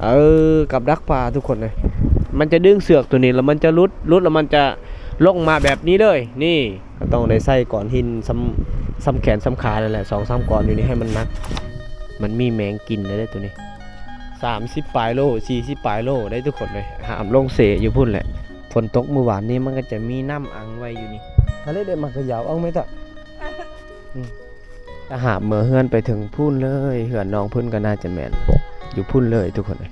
ເອີ ກັບດັກປາທຸກຄົນເອີຍ. ມັນຈະດຶງເຊືອກໂຕນີ້ ແລ້ວມັນຈະຫຼຸດ ຫຼຸດແລ້ວມັນຈະລົງມາແບບນີ້ເລີຍ. ນີ້ ກໍຕ້ອງໄດ້ໃສ່ກ້ອນຫີນສ່ຳ ສ່ຳແຂນສ່ຳຂານັ້ນແຫຼະ ສອງສາມກ້ອນຢູ່ນີ້ ໃຫ້ມັນໜັກ. ມັນມີແມງກິນເດ້ໂຕນີ້ ສາມສິບປາຍໂລ ສີ່ສິບປາຍໂລໄດ໋ທຸກຄົນເອີຍ. ຫ້າມລົງເຊຢູ່ພຸ້ນແຫຼະ. ຝົນຕົກມື້ວານນີ້ ມັນກໍຈະມີນ້ຳອັ່ງໄວ້ຢູ່ນີ້. ທະເລໄດ້ມາກະຢາວເອົາໄມ້ຕະ ອືມ ຕະຫາບເມືອເຮືອນໄປເຖິງພຸ້ນເລີຍ. ເຮືອນນ້ອງເພິ່ນກໍໜ້າຈະແມ່ນຢູ່ພຸ້ນເລີຍທຸກຄົນເອີຍ.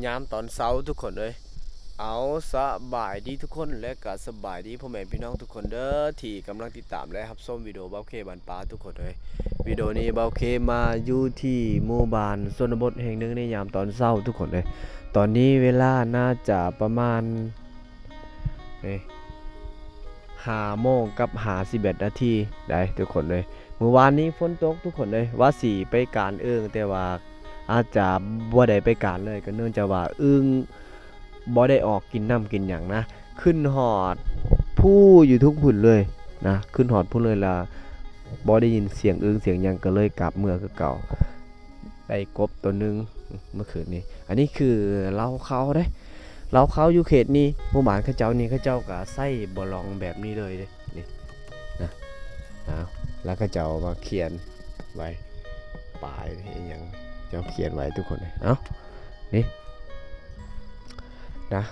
ຍາມຕອນເຊົ້າທຸກຄົນເອີຍ. ເອົາ ສະບາຍດີທຸກຄົນ ແລະກະສະບາຍດີພໍ່ແມ່ພີ່ນ້ອງທຸກຄົນເດີ ທີ່ກຳລັງຕິດຕາມ ແລະ ຮັບຊົມວິດີໂອບ່າວເຄບ້ານປ່າທຸກຄົນເອີຍ. ວິດີໂອນີ້ບ່າວເຄມາຢູ່ທີ່ໝູ່ບ້ານຊົນນະບົດແຫ່ງໜຶ່ງໃນຍາມຕອນເຊົ້າທຸກຄົນເອີຍ. ຕອນນີ້ເວລາໜ້າຈະປະມານ ນີ້ ຫ້າໂມງກັບຫ້າສິບເອັດນາທີໄດ໋ທຸກຄົນເອີຍ. ມື້ວານນີ້ຝົນຕົກທຸກຄົນເອີຍ ວ່າຊິໄປການອຶ່ງ ແຕ່ວ່າອາດຈະບໍ່ໄດ້ໄປການເລີຍ ກໍເນື່ອງຈາກວ່າອຶ່ງບໍ່ໄດ້ອອກກິນນ້ຳກິນຫຍັງນະ. ຂຶ້ນຮອດພູຢູ່ເທິງພຸ້ນເລີຍນະ ຂຶ້ນຮອດພຸ້ນເລີຍ ລະບໍ່ໄດ້ຍິນສຽງອຶ່ງສຽງຫຍັງ ກໍເລີຍກັບເມືອຄືເກົ່າ. ໄດ້ກົບໂຕໜຶ່ງເມື່ອຄືນນີ້. ອັນນີ້ຄືເລົ້າເຂົ້າເດ້ ເລົ້າເຂົ້າຢູ່ເຂດນີ້. ໝູ່ບ້ານເຂົາເຈົ້ານີ້ ເຂົາເຈົ້າກໍໃຊ້ບໍ່ລອງແບບນີ້ເລີຍເດ້ ນີ້ນະ. ເອົາ ແລ້ວເຂົາເຈົ້າມາຂຽນໄວ້ ປາຍອີ່ຫຍັງ ເຈົ້າຂຽນໄວ້ທຸກຄົນເອີຍ. ເອົາ ນີ້ນະ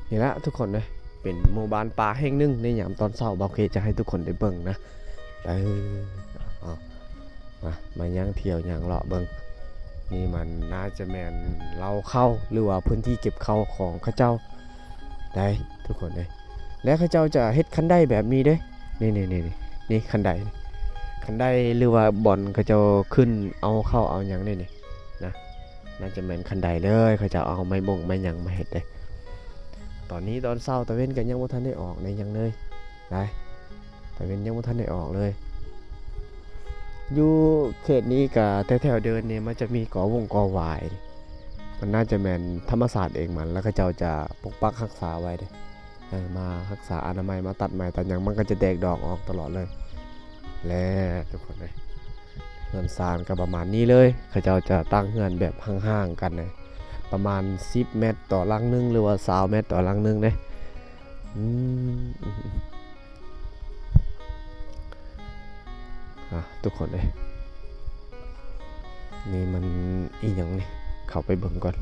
ນີ້ລະທຸກຄົນເອີຍ ເປັນໝູ່ບ້ານປ່າແຫ່ງໜຶ່ງໃນຍາມຕອນເຊົ້າ. ບ່າວເຄຈະໃຫ້ທຸກຄົນໄດ້ເບິ່ງນະ. ເອີ ເອົາ ມາ ມາຍ່າງທ່ຽວຍ່າງເລາະເບິ່ງ. ນີ້ມັນໜ້າຈະແມ່ນເລົ້າເຂົ້າ ຫຼືວ່າພື້ນທີ່ເກັບເຂົ້າຂອງເຂົາເຈົ້າໄດ໋ທຸກຄົນເອີຍ. ແລະ ເຂົາເຈົ້າຈະເຮັດຄັນໄດແບບນີ້ເດ້ ນີ້ໆໆ ນີ້ຄັນໄດ ຄັນໄດ ຫຼືວ່າບ່ອນເຂົາເຈົ້າຂຶ້ນເອົາເຂົ້າເອົາຫຍັງນີ້ ນີ້ນະ. ໜ້າຈະແມ່ນຄັນໄດເລີຍ ເຂົາເຈົ້າເອົາໄມ້ບົງໄມ້ຫຍັງມາເຮັດເດ້. ຕອນນີ້ຕອນເຊົ້າຕາເວັນກໍຍັງບໍ່ທັນໄດ້ອອກໄດ້ຫຍັງເລີຍໄດ໋ ຕາເວັນຍັງບໍ່ທັນໄດ້ອອກເລີຍ. ຢູ່ເຂດນີ້ກໍແຖວໆເດີ່ນນີ້ ມັນຈະມີກໍວົງກໍຫວາຍ ມັນໜ້າຈະແມ່ນທຳມະຊາດເອງມັນ ແລ້ວເຂົາເຈົ້າຈະປົກປັກຮັກສາໄວ້ເດ້. ເອີ ມາຮັກສາອະນາໄມ ມາຕັດໄມ້ຕັດຫຍັງ ມັນກໍຈະແຕກດອກອອກຕະຫຼອດເລີຍແຫຼະທຸກຄົນເອີຍ. ເຮືອນຊານກໍປະມານນີ້ເລີຍ ເຂົາເຈົ້າຈະຕັ້ງເຮືອນແບບຫ່າງໆກັນເລີຍ ປະມານສິບແມັດຕໍ່ຫຼັງໜຶ່ງ ຫຼືວ່າຊາວແມັດຕໍ່ຫຼັງໜຶ່ງເດ້. ອືມ ອ່ະ ທຸກຄົນເອີຍ ນີ້ມັນອີ່ຫຍັງນີ້ ເຂົ້າໄປເບິ່ງກ່ອນ.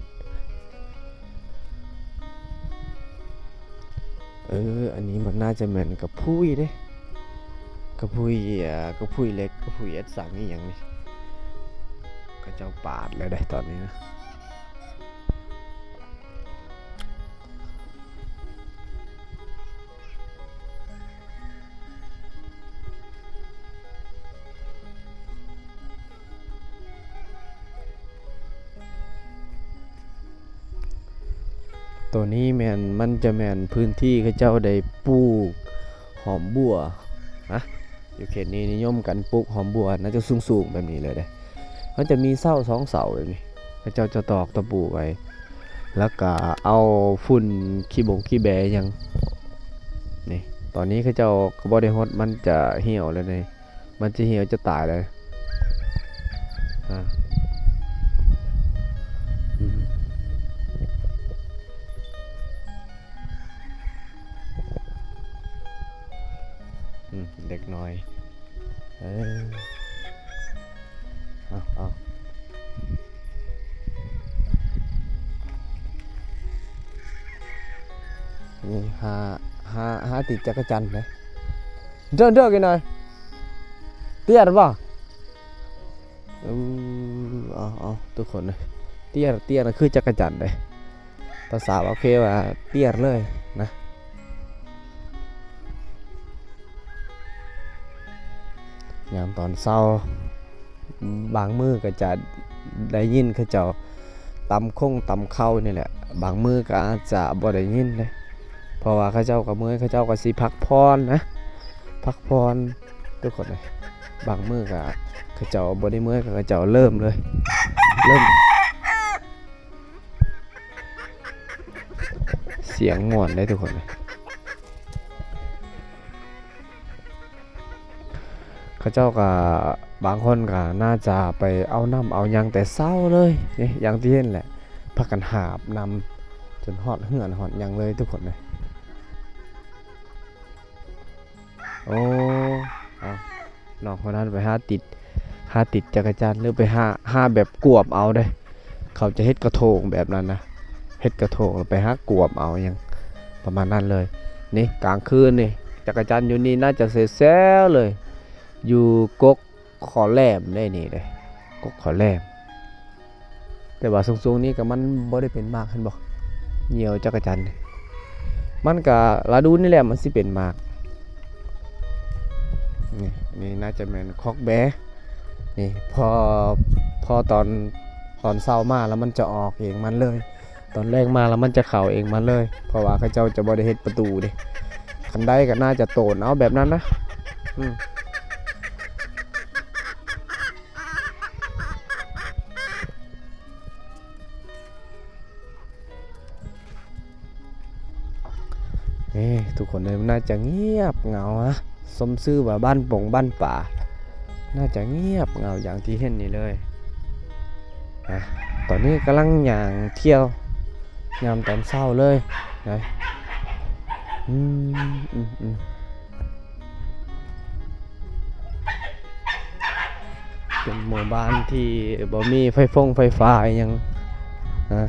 ເອີ ອັນນີ້ມັນໜ້າຈະແມ່ນກະພຸ້ຍເດ້ ກະພຸ້ຍ ເອີ ກະພຸ້ຍເຫຼັກ ກະພຸ້ຍເອັດສັງອີ່ຫຍັງນີ້ ເຂົາເຈົ້າປາດແລ້ວເດ້ຕອນນີ້ນະ. ໂຕນີ້ແມ່ນ ມັນຈະແມ່ນພື້ນທີ່ເຂົາເຈົ້າໄດ້ປູກຫອມບົ່ວນະ. ຢູ່ເຂດນີ້ນິຍົມກັນປູກຫອມບົ່ວ ໜ້າຈະສູງໆແບບນີ້ເລີຍເດ້. ມັນຈະມີເສົາສອງເສົາແບບນີ້ ເຂົາເຈົ້າຈະຕອກຕະປູໄວ້ ແລ້ວກະເອົາຝຸ່ນຂີ້ບົງຂີ້ແບຫຍັງນີ້. ຕອນນີ້ເຂົາເຈົ້າກໍບໍ່ໄດ້ຫົດ ມັນຈະຫ່ຽວແລ້ວນີ້ ມັນຈະຫ່ຽວຈະຕາຍແລ້ວ. ອາ ອືມ ອືມ ເດັກນ້ອຍ ເອີ ເອົາ ເອົາ ນີ້ຫາ ຫາ ຫາຕິດຈັກກະຈັນເດ້. ເດີ ເດີ ກິນໜ້ອຍ ຕຽນບໍ່? ອື ເອົາ ເອົາ ທຸກຄົນເອີຍ ຕຽນ ຕຽນຄືຈັກກະຈັນເດ້ ພາສາໂອເຄວ່າຕຽນເລີຍນະ. ຍາມຕອນເຊົ້າ ບາງມື້ກໍຈະໄດ້ຍິນເຂົາເຈົ້າຕຳຄົງຕຳເຂົ້ານີ້ແຫຼະ ບາງມື້ກໍອາດຈະບໍ່ໄດ້ຍິນເດ້ ເພ ພາະວ່າເຂົາເຈົ້າກໍເມື່ອຍ ເຂົາເຈົ້າກໍຊິພັກຜ່ອນນະ ພັກຜ່ອນທຸກຄົນເອີຍ. ບາງມື້ກໍເຂົາເຈົ້າບໍ່ໄດ້ເມື່ອຍ ກໍເຂົາເຈົ້າເລີ່ມເລີຍ ເລີ່ມ ສຽງມ່ວນເດ້ທຸກຄົນເອີຍ. ເຂົາເຈົ້າກໍ ບາງຄົນກໍໜ້າຈະໄປເອົານ້ຳເອົາຫຍັງແຕ່ເຊົ້າເລີຍນີ້ ຢ່າງທີ່ເຫັນແຫຼະ ພາກັນຫາບນ້ຳຈົນຮອດເຮືອນຮອດຫຍັງເລີຍທຸກຄົນເອີຍ. ໂອ້ ເອົາ ນ້ອງຄົນນັ້ນໄປຫາຕິດ ຫາຕິດຈັກກະຈັນ ຫຼືໄປຫາ ຫາແບບກວມເອົາເດ້. ເຂົາຈະເຮັດກະໂຖງແບບນັ້ນນະ ເຮັດກະໂຖງແລ້ວໄປຫາກວມເອົາຫຍັງປະມານນັ້ນເລີຍ. ນີ້ກາງຄືນນີ້ ຈັກກະຈັນຢູ່ນີ້ໜ້າຈະແຊວໆເລີຍ ຢູ່ກົກ ຂໍແຫຼມເດ້ນີ້ເດ້ ກົກຂໍແຫຼມ. ແຕ່ວ່າຊ່ວງໆນີ້ກໍມັນບໍ່ໄດ້ເປັນໝາກ ເຫັນບໍ່ ຍ່ຽວຈັກກະຈັນນີ້ ມັນກໍລະດູນີ້ແຫຼະມັນຊິເປັນໝາກ. ນີ້ ນີ້ໜ້າຈະແມ່ນຄອກແບ ນີ້ ພໍ ພໍຕອນ ຕອນເຊົ້າມາແລ້ວມັນຈະອອກເອງມັນເລີຍ. ຕອນແລງມາແລ້ວມັນຈະເຂົ້າເອງມັນເລີຍ ເພາະວ່າເຂົາເຈົ້າຈະບໍ່ໄດ້ເຮັດປະຕູເດ້. ຄັນໄດ້ກໍໜ້າຈະໂຕນເອົາແບບນັ້ນນະ ອືມ. ເອີ ທຸກຄົນເອີຍ ໜ້າຈະງຽບເຫງົານະ. ສົມຊື່ວ່າບ້ານປົງບ້ານປາ ໜ້າຈະງຽບເຫງົາຢ່າງທີ່ເຫັນນີ້ເລີຍນະ. ຕອນນີ້ກຳລັງຍ່າງທ່ຽວຍາມຕອນເຊົ້າເລີຍນະ. ອືມ ອືມ ອືມ. ເປັນໝູ່ບ້ານທີ່ບໍ່ມີໄຟຟົງໄຟຟ້າອີ່ຫຍັງນະ.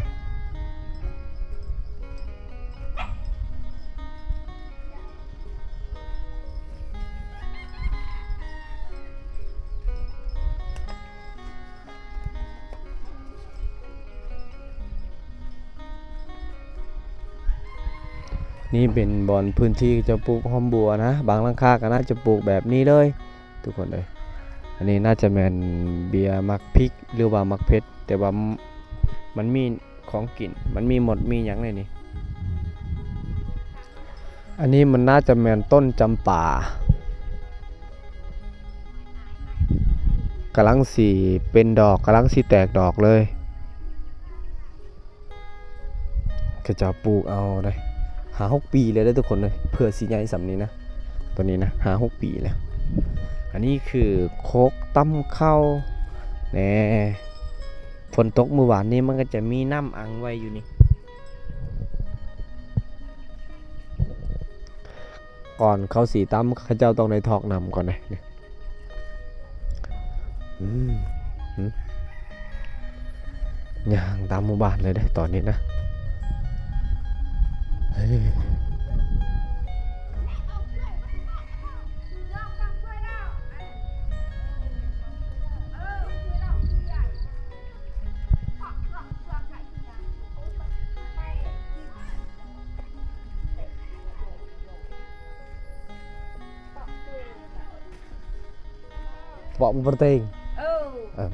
ນີ້ເປັນບ່ອນພື້ນທີ່ເຂົາເຈົ້າປູກຫອມບົວນະ, ບາງຫຼັງຄາກໍໜ້າຈະປູກແບບນີ້ເລີຍທຸກຄົນເອີຍ. ອັນນີ້ໜ້າຈະແມ່ນເບ້ຍໝາກພິກ ຫຼືວ່າໝາກເຜັດ, ແຕ່ວ່າມັນມີ ຂອງກິນ ມັນມີມົດມີຫຍັງໃນນີ້. ອັນນີ້ມັນໜ້າຈະແມ່ນຕົ້ນຈຳປາ ກຳລັງຊິເປັນດອກ ກຳລັງຊິແຕກດອກເລີຍ. ເຂົາເຈົ້າປູກເອົາໄດ໋ ຫ້າຫົກປີແລ້ວເດີທຸກຄົນເອີຍ ເພື່ອຊິໃຫຍ່ສ່ຳນີ້ນະ. ຕົວນີ້ນະ ຫ້າຫົກປີແລ້ວ. ອັນນີ້ຄືໂຄກຕຳເຂົ້າແນ່. ຝົນຕົກມື້ວານນີ້ມັນກໍຈະມີນ້ຳອັ່ງໄວ້ຢູ່ນີ້. ກ່ອນເຂົາຊິຕຳ ເຂົາເຈົ້າຕ້ອງໄດ້ຖອກນ້ຳກ່ອນເດ້. ອືມ ຫຶ ຍ່າງຕາມໝູ່ບ້ານເລີຍເດ້ຕອນນີ້ນະ. ເອີ. ເປາະມັນປະເຕັງ ເອີ ເອີ.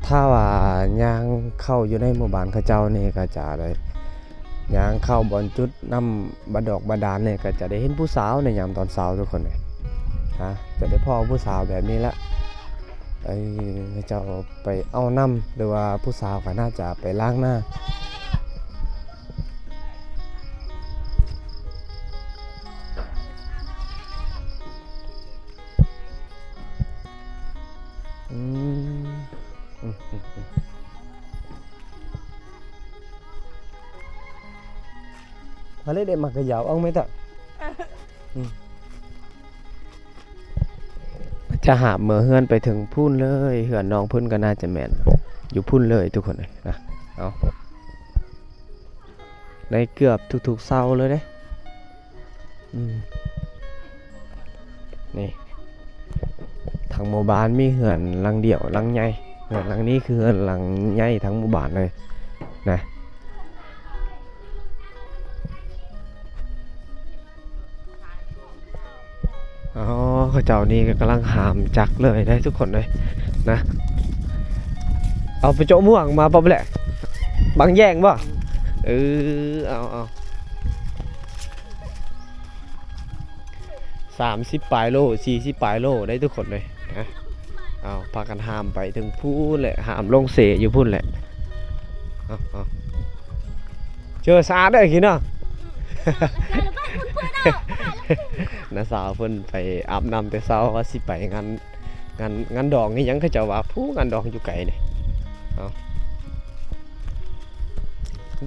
ຖ້າວ່າຍ່າງເຂົ້າຢູ່ໃນໝູ່ບ້ານເຂົາເຈົ້ານີ້ ກໍຈະໄດ້ຍ່າງເຂົ້າບ່ອນຈຸດນ້ຳບາດອກບາດານນີ້ ກໍຈະໄດ້ເຫັນຜູ້ສາວໃນຍາມຕອນເຊົ້າທຸກຄົນເອີຍ. ຈະໄດ້ພໍ້ຜູ້ສາວແບບນີ້ລະ ເອີ ເຂົາເຈົ້າໄປເອົານ້ຳ ຫຼືວ່າຜູ້ສາວກໍໜ້າຈະໄປລ້າງໜ້າ. ອືມ ອືມ ອືມ ອືມ. ເຮົາເລີຍໄດ້ໝາກກະຢາວເອົາໄມ້ຕະ ອືມ. ຈະຫາບເມືອເຮືອນໄປເຖິງພຸ້ນເລີຍ, ເຮືອນນ້ອງເພິ່ນກໍໜ້າຈະແມ່ນຢູ່ພຸ້ນເລີຍທຸກຄົນເອີຍນະ. ເອົາ ໃນເກືອບທຸກໆເຊົ້າເລີຍເດ້. ອືມ ນີ້ ທັງໝູ່ບ້ານມີເຮືອນຫຼັງດຽວ ຫຼັງໃຫຍ່. ເຮືອນຫຼັງນີ້ຄືເຮືອນຫຼັງໃຫຍ່ທັງໝູ່ບ້ານເລີຍນະ. ອໍ ເຂົາເຈົ້ານີ້ກຳລັງຫາມຈັກເລີຍເດ້ທຸກຄົນເອີຍນະ. ເອົາໄປເຈາະມ່ວງມາບໍ່ແຫຼະ ບາງແຍງບໍ່? ເອີ ເອົາ ເອົາ ສາມສິບປາຍໂລ ສີ່ສິບປາຍໂລໄດ້ທຸກຄົນເອີຍນະ. ເອົາ ພາກັນຫາມໄປເຖິງພຸ້ນແຫຼະ ຫາມລົງເຊຢູ່ພຸ້ນແຫຼະ. ເອົາ ເອົາ ເຈີສະອາດເດີກິນເນາະ. ນ້າສາວເພິ່ນໄປອາບນ້ຳແຕ່ເຊົ້າ ວ່າຊິໄປງານ ງານ ງານດອງອີ່ຫຍັງ ເຂົາເຈົ້າວ່າ ພູ້ ງານດອງຢູ່ໄກນີ້. ເອົາ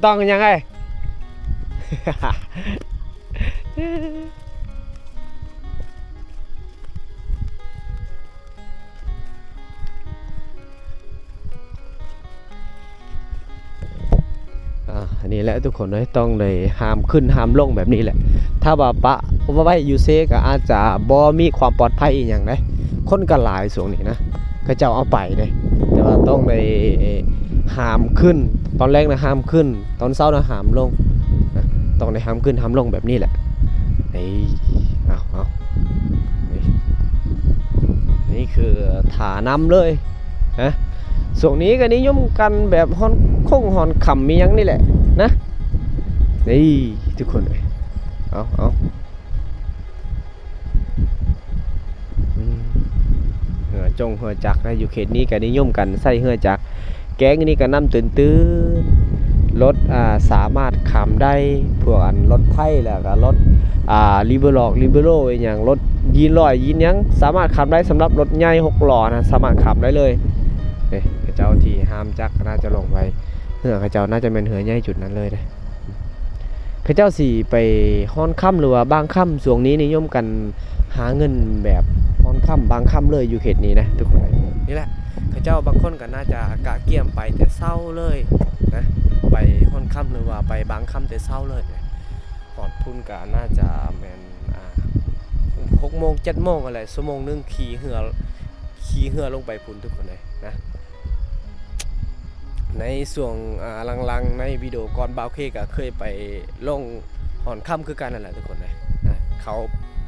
ຕ້ອງຫຍັງເອີຍ? ອ່າ ອັນນີ້ແຫຼະທຸກຄົນເອີຍ ຕ້ອງໄດ້ຫາມຂຶ້ນຫາມລົງແບບນີ້ແຫຼະ. ຖ້າວ່າປະໄວ້ຢູ່ເຊກໍອາດຈະບໍ່ມີຄວາມປອດໄພອີ່ຫຍັງເດ້ ຄົນກໍຫຼາຍຊ່ວງນີ້ນະ ເຂົາເຈົ້າເອົາໄປເດ້. ແຕ່ວ່າຕ້ອງໄດ້ຫາມຂຶ້ນ ຕອນແລງນະຫາມຂຶ້ນ ຕອນເຊົ້ານະຫາມລົງນະ ຕ້ອງໄດ້ຫາມຂຶ້ນຫາມລົງແບບນີ້ແຫຼະ. ນີ້ ເອົາ ເອົາ ນີ້ ນີ້ຄືທ່ານ້ຳເລີຍນະ. ຊ່ວງນີ້ກໍນິຍົມກັນແບບຮ້ອນຄົງຮ້ອນຄ່ຳມີຫຍັງນີ້ແຫຼະນະ. ນີ້ທຸກຄົນເອີຍ ເອົາ ເອົາ ອືມ ເຮືອຈົງເຮືອຈັກນະ ຢູ່ເຂດນີ້ກໍນິຍົມກັນໃຊ້ເຮືອຈັກ. ແກ້ງນີ້ກໍນ້ຳຕື້ນໆ ລົດ ອ່າ ສາມາດຂ້າມໄດ້ ພວກອັນລົດໄຖ ແລ້ວກໍລົດ ອ່າ ຣີເບີລອກ ຣີເບີໂລ ອີ່ຫຍັງ ລົດຢີນຮ້ອຍ ຢີນຫຍັງ ສາມາດຂ້າມໄດ້. ສຳລັບລົດໃຫຍ່ຫົກລໍ້ນະ ສາມາດຂ້າມໄດ້ເລີຍ. ນີ້ ເຂົາເຈົ້າທີ່ຫາມຈັກໜ້າຈະລົງໄປ ເຮືອເຂົາເຈົ້າໜ້າຈະແມ່ນເຮືອໃຫຍ່ຈຸດນັ້ນເລີຍເດ້. ເຂົາເຈົ້າຊິໄປຮ້ອນຄ່ຳ ຫຼືວ່າບາງຄ່ຳ ຊ່ວງນີ້ນິຍົມກັນຫາເງິນແບບຮ້ອນຄ່ຳບາງຄ່ຳເລີຍ ຢູ່ເຂດນີ້ນະທຸກຄົນ. ນີ້ແຫຼະ ເຂົາເຈົ້າບາງຄົນກໍໜ້າຈະກະກຽມໄປແຕ່ເຊົ້າເລີຍນະ ໄປຮ້ອນຄ່ຳ ຫຼືວ່າໄປບາງຄ່ຳແຕ່ເຊົ້າເລີຍນະ. ຮອດພຸ້ນກໍໜ້າຈະແມ່ນ ອ່າ ຫົກໂມງ ເຈັດໂມງຫັ້ນແຫຼະ ຊົ່ວໂມງໜຶ່ງຂີ່ເຮືອ ຂີ່ເຮືອລົງໄປພຸ້ນທຸກຄົນເອີຍນະ. ໃນຊ່ວງ ອ່າ ຫຼັງໆ ໃນວິດີໂອກ່ອນ ບ່າວເຄກໍເຄີຍໄປລົງຮອນຄ່ຳຄືກັນນັ້ນແຫຼະທຸກຄົນເອີຍນະ ເຂົ້າ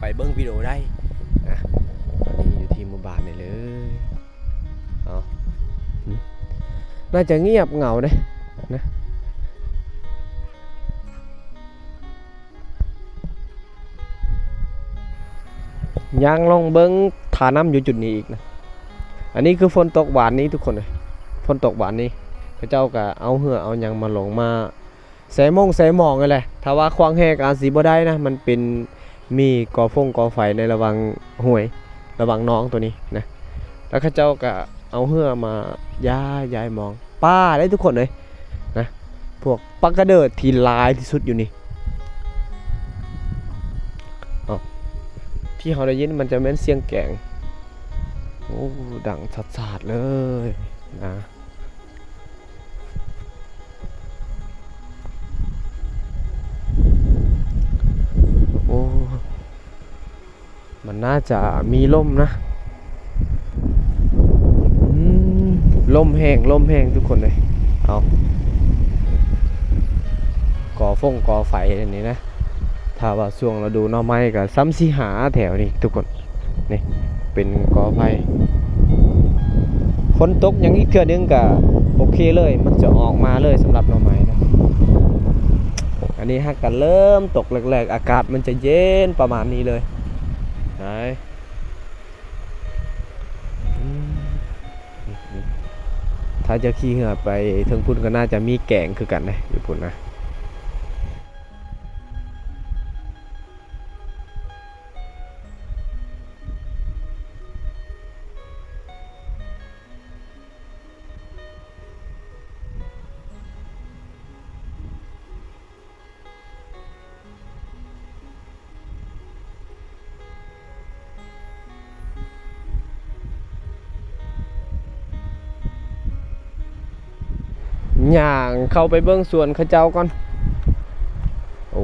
ໄປເບິ່ງວິດີໂອໄດ້ນະ. ຕອນນີ້ຢູ່ທີ່ໝູ່ບ້ານນີ້ເລີຍ. ເອົາ ໜ້າຈະງຽບເຫງົາເດ້ນະ. ຍ່າງລົງເບິ່ງທ່ານ້ຳຢູ່ຈຸດນີ້ອີກນະ. ອັນນີ້ຄືຝົນຕົກຫວານນີ້ທຸກຄົນເອີຍ ຝົນຕົກຫວານນີ້ ເຂົາເຈົ້າກະເອົາເຮືອເອົາຫຍັງມາລົງມາແຊ່ມົ້ງແຊ່ໝອງຫັ້ນແຫຼະ. ຖ້າວ່າຂວາງແຮ່ກະອາດຊິບໍ່ໄດ້ນະ ມັນເປັນມີກໍຟົງກໍໄຟໃນລະຫວ່າງຫ້ວຍ ລະຫວ່າງໜອງໂຕນີ້ນະ. ແລ້ວເຂົາເຈົ້າກະເອົາເຮືອມາຍ້າຍ ຍ້າຍໝອງ ປາເດ້ທຸກຄົນເອີຍນະ ພວກປາກະເດີດທີ່ຫຼາຍທີ່ສຸດຢູ່ນີ້. ເອົາ ທີ່ເຮົາໄດ້ຍິນມັນຈະແມ່ນສຽງແກງ ໂອ້ ດັງຊາດໆເລີຍນະ. ໂອ້ ມັນໜ້າຈະມີລົມນະ. ອືມ ລົມແຮງ ລົມແຮງທຸກຄົນເອີຍ. ເອົາ ກໍຟົງກໍໄຟອັນນີ້ນະ. ຖ້າວ່າຊ່ວງລະດູໜໍ່ໄມ້ກໍຊ່ຳຊິຫາແຖວນີ້ທຸກຄົນ. ນີ້ເປັນກໍໄຜ່ ຝົນຕົກຫຍັງອີກເທື່ອໜຶ່ງກະໂອເຄເລີຍ ມັນຈະອອກມາເລີຍສຳລັບໜໍ່ໄມ້ນະ. ອັນນີ້ຫາກະເລີ່ມຕົກແລກໆ ອາກາດມັນຈະເຢັນປະມານນີ້ເລີຍ. ໄດ້ ອືມ ຖ້າຈະຂີ່ເຮືອໄປເທິງພຸ້ນກໍໜ້າຈະມີແກງຄືກັນເດ້ ຢູ່ພຸ້ນນະ. ຍ່າງເຂົ້າໄປເບິ່ງສວນເຂົາເຈົ້າກ່ອນ. ໂອ້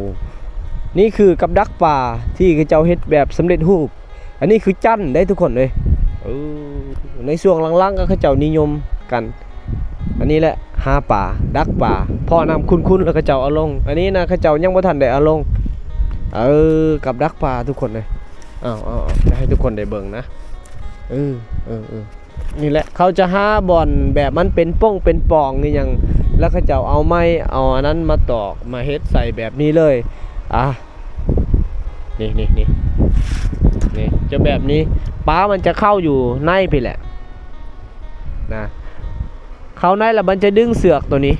ນີ້ຄືກັບດັກປາທີ່ເຂົາເຈົ້າເຮັດແບບສຳເລັດຮູບ. ອັນນີ້ຄືຈັນເດ້ທຸກຄົນເອີຍ. ເອີ ໃນຊ່ວງຫຼັງໆກໍເຂົາເຈົ້ານິຍົມກັນ. ອັນນີ້ແຫຼະຫາປາ ດັກປາ ພໍນ້ຳຂຸ້ນໆແລ້ວເຂົາເຈົ້າເອົາລົງ. ອັນນີ້ນະເຂົາເຈົ້າຍັງບໍ່ທັນໄດ້ເອົາລົງ. ເອີ ກັບດັກປາທຸກຄົນເອີຍ. ເອົາ ເອົາ ເອົາ ຈະໃຫ້ທຸກຄົນໄດ້ເບິ່ງນະ. ເອີ ເອີ ເອີ ນີ້ແຫຼະ ເຂົາຈະຫາບ່ອນແບບມັນເປັນປົ່ງເປັນປ່ອງອີ່ຫຍັງ ແລ້ວເຂົາເຈົ້າເອົາໄມ້ ເອົາອັນນັ້ນມາຕອກ ມາເຮັດໃສ່ແບບນີ້ເລີຍ. ອ່າ ນີ້ ນີ້ ນີ້ ນີ້ ຈະແບບນີ້ ປາມັນຈະເຂົ້າຢູ່ໃນພີ້ແຫຼະນະ. ເຂົ້າໃນແລ້ວມັນຈະດຶງເຊືອກໂຕນີ້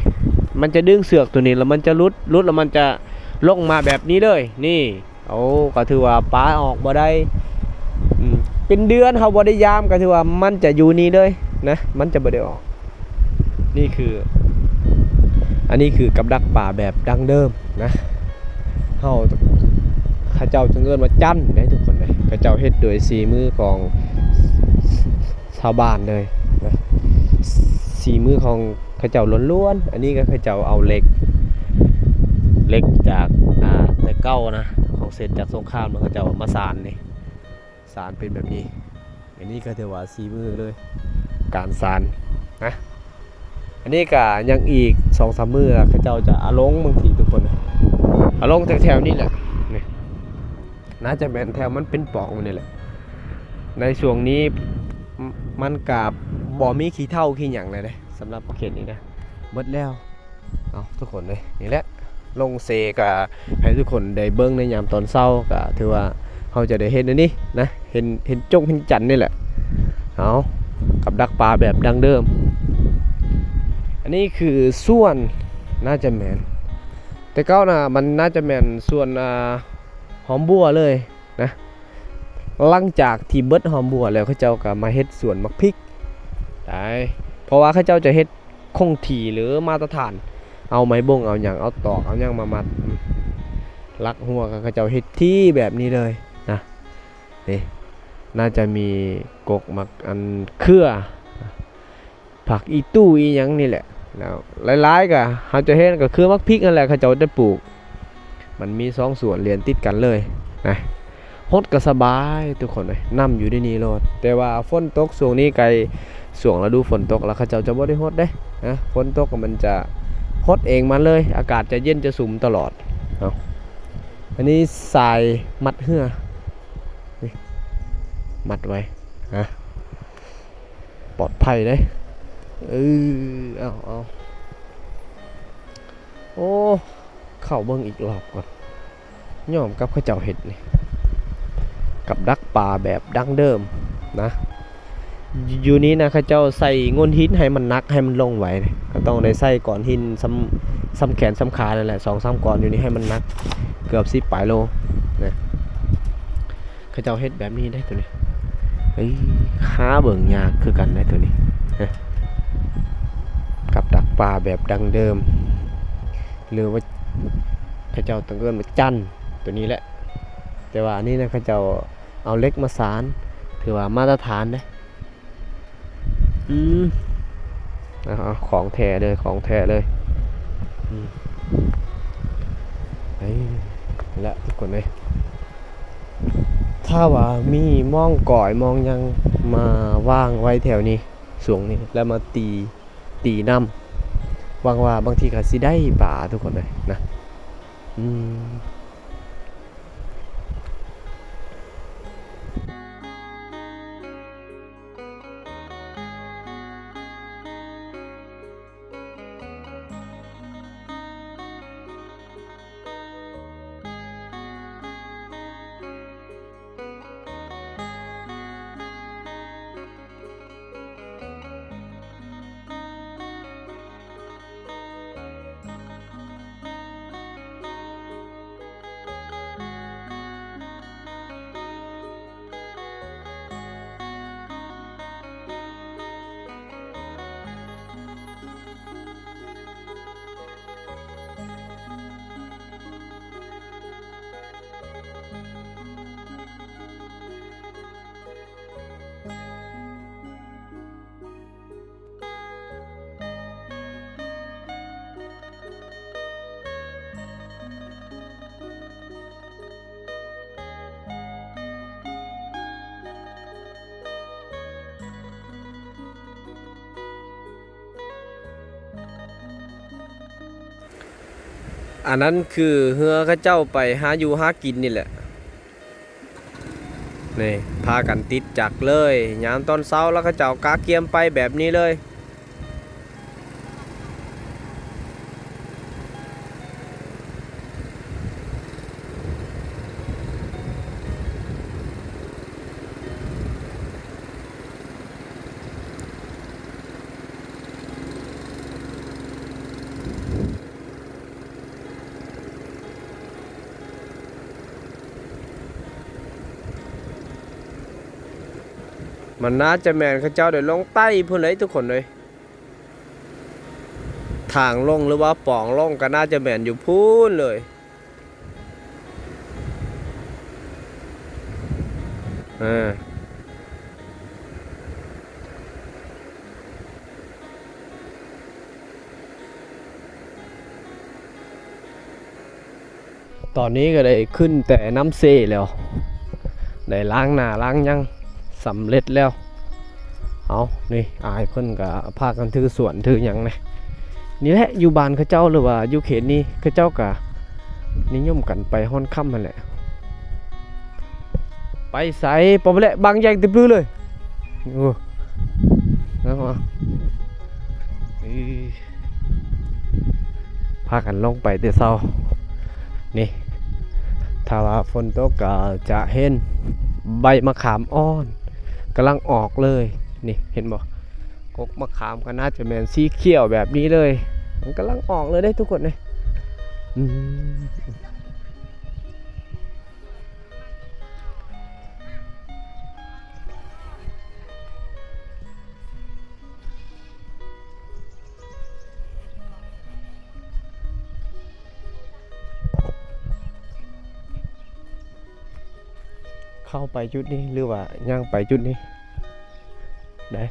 ມັນຈະດຶງເຊືອກໂຕນີ້ ແລ້ວມັນຈະຫຼຸດ ຫຼຸດແລ້ວມັນຈະລົງມາແບບນີ້ເລີຍ ນີ້. ໂອ້ ກໍຖືວ່າປາອອກບໍ່ໄດ້ ອືມ ເປັນເດືອນເຮົາບໍ່ໄດ້ຢາມ ກໍຖືວ່າມັນຈະຢູ່ນີ້ເລີຍນະ ມັນຈະບໍ່ໄດ້ອອກ. ນີ້ຄື ອັນນີ້ຄືກັບດັກປາແບບດັ້ງເດີມນະ ເຮົາ ເຂົາເຈົ້າຈຶ່ງເອີ້ນວ່າຈັນເດ້ທຸກຄົນເດ້. ເຂົາເຈົ້າເຮັດໂດຍສີມືຂອງຊາວບ້ານເລີຍນະ ສີມືຂອງ ເຂົາເຈົ້າລ້ວນໆ. ອັນນີ້ກໍເຂົາເຈົ້າເອົາເຫຼັກ ເຫຼັກຈາກ ອ່າ ແຕ່ເກົ່ານະ ຂອງເສດຈາກສົງຄາມນະ ເຂົາເຈົ້າເອົາມາສານນີ້ ສານເປັນແບບນີ້. ອັນນີ້ກໍຖືວ່າສີມືເລີຍ ການສານນະ. ອັນນີ້ກໍຍັງອີກສອງສາມມື້ລະ ເຂົາເຈົ້າຈະເອົາລົງ ບາງທີທຸກຄົນ ເອົາລົງແຖວໆນີ້ແຫຼະ ນີ້ ໜ້າຈະແມ່ນແຖວມັນເປັນປ່ອງນີ້ແຫຼະ. ໃນຊ່ວງນີ້ ມ- ມັນກະບໍ່ມີຂີ້ເຖົ້າຂີ້ຫຍັງແລ້ວເດ້ ສຳລັບເຂດນີ້ນະ ເບິດແລ້ວ. ເອົາ ທຸກຄົນເອີຍ ນີ້ແຫຼະ ລົງເຊກະໃຫ້ທຸກຄົນໄດ້ເບິ່ງໃນຍາມຕອນເຊົ້າ ກະຖືວ່າເຮົາຈະໄດ້ເຫັນອັນນີ້ນະ ເຫັນ ເຫັນຈົງເຫັນຈັນນີ້ແຫຼະ. ເອົາ ກັບດັກປາແບບດັ້ງເດີມ. ອັນນີ້ຄືສວນ ໜ້າຈະແມ່ນ ແຕ່ເກົ່ານະ ມັນໜ້າຈະແມ່ນສວນ ອ່າ ຫອມບົ່ວເລີຍ ນະ. ຫຼັງຈາກທີ່ເບິດຫອມບົ່ວແລ້ວ ເຂົາເຈົ້າກໍມາເຮັດສວນໝາກພິກໄດ້ ເພາະວ່າເຂົາເຈົ້າຈະເຮັດຄົງທີ່ ຫຼື ມາດຕະຖານ ເອົາໄມ້ບົງ ເອົາຫຍັງ ເອົາຕອກ ເອົາຫຍັງມາມັດ ຫຼັກຮົ້ວ ກໍເຂົາເຈົ້າເຮັດທີ່ແບບນີ້ເລີຍນະ. ນີ້ ໜ້າຈະມີກົກໝາກ ອັນ ເຄືອ ຜັກອີ່ຕູ້ອີ່ຫຍັງນີ້ແຫຼະ ແລ້ວຫຼາຍໆກໍເຮົາຈະເຫັນກໍຄືໝາກພິກຫັ້ນແຫຼະ ເຂົາເຈົ້າຈະປູກ ມັນມີສອງສວນລຽນຕິດກັນເລີຍນະ. ຫົດກໍສະບາຍທຸກຄົນເອີຍ ນ້ຳຢູ່ໃນນີ້ໂລດ ແຕ່ວ່າຝົນຕົກຊ່ວງນີ້ໃກ້ຊ່ວງລະດູຝົນຕົກແລ້ວ ເຂົາເຈົ້າຈະບໍ່ໄດ້ຫົດເດ້ນະ. ຝົນຕົກກໍມັນຈະຫົດເອງມັນເລີຍ ອາກາດຈະເຢັນຈະຊຸ່ມຕະຫຼອດເນາະ. ອັນນີ້ສາຍມັດເຮືອ ນີ້ ມັດໄວ້ນະ. ປອດໄພເດ້. ເອີ ເອົາ ເອົາ ໂອ້ ເຂົ້າເບິ່ງອີກລອບກ່ອນ. ຍ້ອນກັບເຂົາເຈົ້າເຮັດນີ້ ກັບດັກປາແບບດັ້ງເດີມນະ. ຢູ່ນີ້ນະ ເຂົາເຈົ້າໃສ່ໂງ່ນຫີນໃຫ້ມັນໜັກ ໃຫ້ມັນລົງໄວ ກໍຕ້ອງໄດ້ໃສ່ກ້ອນຫີນສ່ຳ ສ່ຳແຂນສ່ຳຂານັ້ນແຫຼະ ສອງສາມກ້ອນຢູ່ນີ້ ໃຫ້ມັນໜັກເກືອບສິບປາຍໂລນະ. ເຂົາເຈົ້າເຮັດແບບນີ້ໄດ໋ໂຕນີ້ ເອີຍ ຫາເບິ່ງຍາກຄືກັນໄດ໋ໂຕນີ້ ກັບດັກປາແບບດັ້ງເດີມ ຫຼືວ່າເຂົາເຈົ້າຕ້ອງເອີ້ນວ່າຈັນໂຕນີ້ແຫຼະ. ແຕ່ວ່າອັນນີ້ນະ ເຂົາເຈົ້າເອົາເຫຼັກມາສານ ຖືວ່າມາດຕະຖານເດ້. ອືມ ເອົາ ເອົາ ຂອງແທ້ເລີຍ ຂອງແທ້ເລີຍ. ອືມ ເອີ ແລະ ທຸກຄົນເອີຍ ຖ້າວ່າມີມອງກອຍມອງຫຍັງມາວາງໄວ້ແຖວນີ້ ຊ່ວງນີ້ ແລ້ວມາຕີ ຕີນ້ຳ ຫວັງວ່າບາງທີກໍຊິໄດ້ປາ ທຸກຄົນເອີຍນະ. ອືມ. ອັນນັ້ນຄືເຮືອເຂົາເຈົ້າໄປຫາຢູ່ຫາກິນນີ້ແຫຼະ. ນີ້ ພາກັນຕິດຈັກເລີຍ. ຍາມຕອນເຊົ້າລະ ເຂົາເຈົ້າກະກຽມໄປແບບນີ້ເລີຍ. ມັນໜ້າຈະແມ່ນເຂົາເຈົ້າໄດ້ລົງໃຕ້ພຸ້ນເລີຍທຸກຄົນເອີຍ. ທາງລົງ ຫຼືວ່າປ່ອງລົງ ກໍໜ້າຈະແມ່ນຢູ່ພຸ້ນເລີຍ. ເອີ ຕອນນີ້ກໍໄດ້ຂຶ້ນແຕ່ນ້ຳເຊແລ້ວ ໄດ້ລ້າງໜ້າລ້າງຫຍັງສຳເລັດແລ້ວ. ເອົາ ນີ້ ອ້າຍເພິ່ນກໍພາກັນຖືສວນຖືຫຍັງແດ່. ນີ້ແຫຼະ ຢູ່ບ້ານເຂົາເຈົ້າ ຫຼືວ່າຢູ່ເຂດນີ້ ເຂົາເຈົ້າກໍນິຍົມກັນໄປຮອດຄ່ຳຫັ້ນແຫຼະ. ໄປໃສ ບໍ່ໄປແຫຼະ ບາງແຍກຕິບລືເລີຍ. ໂອ້ ນັ້ນວ່າ ເອີ ພາກັນລົງໄປແຕ່ເຊົ້າ. ນີ້ ຖ້າວ່າຝົນຕົກກໍຈະເຫັນໃບມະຂາມອ່ອນກຳລັງອອກເລີຍ. ນີ້ ເຫັນບໍ່? ກົກມະຂາມກໍໜ້າຈະແມ່ນສີຂຽວແບບນີ້ເລີຍ. ມັນກຳລັງອອກເລີຍເດ້ທຸກຄົນເດ້. ອືມ. ເຂົ້າໄປຈຸດນີ້ ຫຼືວ່າຍ່າງໄປຈຸດນີ້ໄດ້?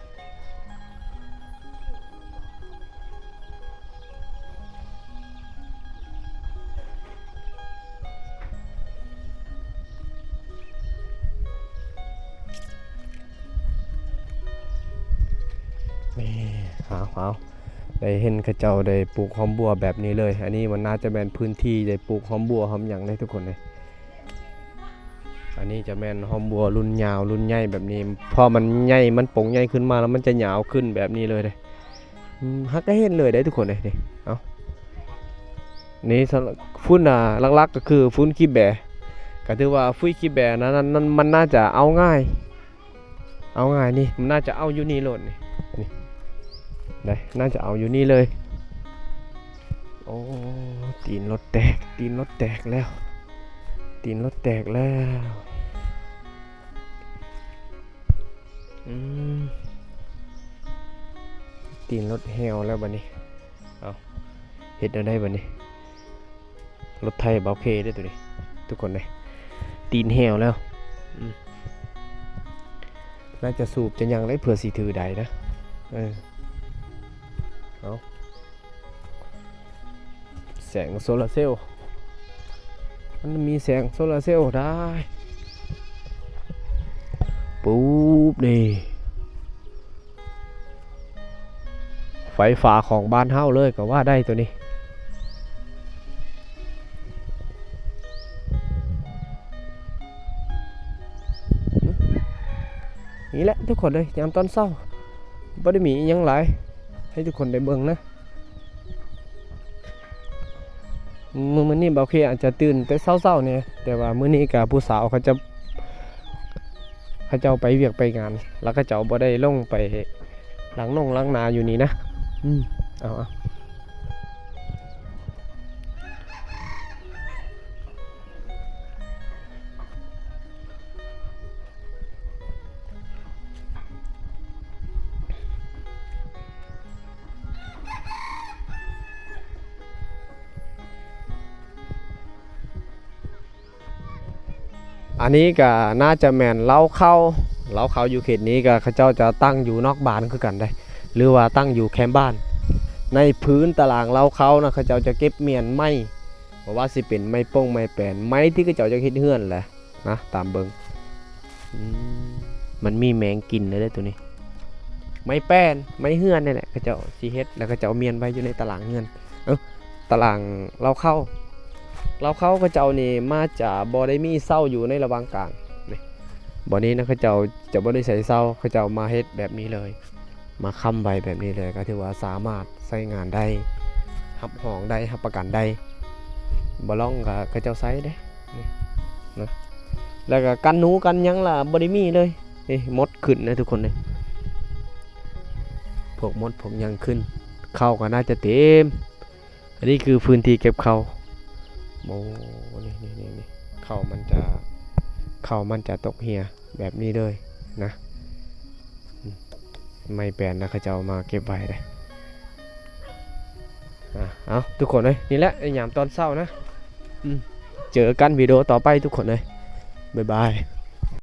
ນີ້ ເອົາ ເອົາ ໄດ້ເຫັນເຂົາເຈົ້າໄດ້ປູກຫອມບົ່ວແບບນີ້ເລີຍ. ອັນນີ້ມັນໜ້າຈະແມ່ນພື້ນທີ່ໄດ້ປູກຫອມບົ່ວຫອມຫຍັງເດ້ທຸກຄົນເດ້. ອັນນີ້ຈະແມ່ນຫອມບົ່ວລຸ້ນຍາວລຸ້ນໃຫຍ່ແບບນີ້ ເພາະມັນໃຫຍ່ ມັນປົງໃຫຍ່ຂຶ້ນມາແລ້ວມັນຈະຍາວຂຶ້ນແບບນີ້ເລີຍເດ້. ອືມ ຫາກະເຫັນເລີຍເດ້ທຸກຄົນເດ້. ນີ້ ເອົາ ນີ້ ສຳ ຝຸ່ນ ອ່າ ຫຼັກໆກໍຄືຝຸ່ນຂີ້ແບ ກໍຖືວ່າຝຸ່ນຂີ້ແບນັ້ນ ນັ້ນ ມັນໜ້າຈະເອົາງ່າຍ ເອົາງ່າຍນີ້ ມັນໜ້າຈະເອົາຢູ່ນີ້ໂລດນີ້ ນີ້ໄດ້ ໜ້າຈະເອົາຢູ່ນີ້ເລີຍ. ໂອ້ ຕີນລົດແຕກ ຕີນລົດແຕກແລ້ວ ຕີນລົດແຕກແລ້ວ. ອືມ ຕີນລົດແຫ້ວແລ້ວບັດນີ້. ເອົາ ເຮັດແນວໃດບັດນີ້? ລົດໄຖບ່າວເຄເດ້ໂຕນີ້ ທຸກຄົນເດ້. ຕີນແຫ້ວແລ້ວ. ອືມ ໜ້າຈະສູບຈະຫຍັງໄດ້ ເພື່ອຊິຖືໄດ້ນະ. ເອີ ເອົາ ແສງໂຊລາເຊວ ມັນມີແສງໂຊລາເຊວໄດ້. ປຸບ ນີ້ ໄຟຟ້າຂອງບ້ານເຮົາເລີຍກໍວ່າໄດ້ໂຕນີ້. ນີ້ແຫຼະທຸກຄົນເອີຍ ຍາມຕອນເຊົ້າ ບໍ່ໄດ້ມີອີ່ຫຍັງຫຼາຍໃຫ້ທຸກຄົນໄດ້ເບິ່ງນະ. ມື້ ມື້ນີ້ບ່າວເຄອາດຈະຕື່ນແຕ່ເຊົ້າໆແດ່ ແຕ່ວ່າມື້ນີ້ກະຜູ້ສາວເຂົາເຈົ້າ ເຂົາເຈົ້າໄປວຽກໄປງານ ແລ້ວເຂົາເຈົ້າບໍ່ໄດ້ລົງໄປລ້າງນົງລ້າງນາຢູ່ນີ້ນະ. ອືມ ເອົາ ເອົາ. ອັນນີ້ກະໜ້າຈະແມ່ນເລົ້າເຂົ້າ ເລົ້າເຂົ້າຢູ່ເຂດນີ້ກະເຂົາເຈົ້າຈະຕັ້ງຢູ່ນອກບ້ານຄືກັນເດ້ ຫຼືວ່າຕັ້ງຢູ່ແຄມບ້ານ. ໃນພື້ນຕະລາງເລົ້າເຂົ້ານະ ເຂົາເຈົ້າຈະເກັບມ້ຽນໄມ້ ບໍ່ວ່າຊິເປັນໄມ້ໂປ່ງໄມ້ແປນ ໄມ້ທີ່ເຂົາເຈົ້າຢາກເຮັດເຮືອນແຫຼະ. ນະ ຕາມເບິ່ງ. ອືມ ມັນມີແມງກິນເດ້ໂຕນີ້. ໄມ້ແປ້ນ ໄມ້ເຮືອນນີ້ແຫຼະ ເຂົາເຈົ້າຊິເຮັດ ແລ້ວເຂົາເຈົ້າມ້ຽນໄວ້ຢູ່ໃນຕະລາງເຮືອນ ເອີ ຕະລາງເລົ້າເຂົ້າ. ເລົ້າເຂົ້າເຂົາເຈົ້ານີ້ມັກຈະບໍ່ໄດ້ມີເສົາຢູ່ໃນລະຫວ່າງກາງນີ້. ບ່ອນນີ້ນະ ເຂົາເຈົ້າຈະບໍ່ໄດ້ໃສ່ເຊົາ ເຂົາເຈົ້າມາເຮັດແບບນີ້ເລີຍ ມາຄ້ຳໄວ້ແບບນີ້ເລີຍ ກໍຖືວ່າສາມາດໃຊ້ງານໄດ້ ຮັບຮອງໄດ້ ຮັບປະກັນໄດ້ ບໍ່ລອງກໍເຂົາເຈົ້າໃຊ້ເດ້ ນີ້ນະ ແລ້ວກໍກັນໜູກັນຫຍັງລະບໍ່ໄດ້ມີເລີຍ ນີ້ມົດຂຶ້ນນະທຸກຄົນເອີຍ ພວກມົດພວກຫຍັງຂຶ້ນ ເຂົ້າກໍໜ້າຈະເຕັມ. ອັນນີ້ຄືພື້ນທີ່ເກັບເຂົ້າ ໂອ້ ນີ້ໆໆໆ ເຂົ້າມັນຈະ ເຂົ້າມັນຈະຕົກເຮ່ຍແບບນີ້ເລີຍນະ ອືມ ໄມ້ແປນນະ ເຂົາເຈົ້າເອົາມາເກັບໄວ້ເດ້ ອ່າ ເອົາ ທຸກຄົນເອີຍ ນີ້ແຫຼະ ຍາມຕອນເຊົ້ານະ ອືມ ເຈີກັນວິດີໂອຕໍ່ໄປທຸກຄົນເອີຍ ບາຍບາຍ.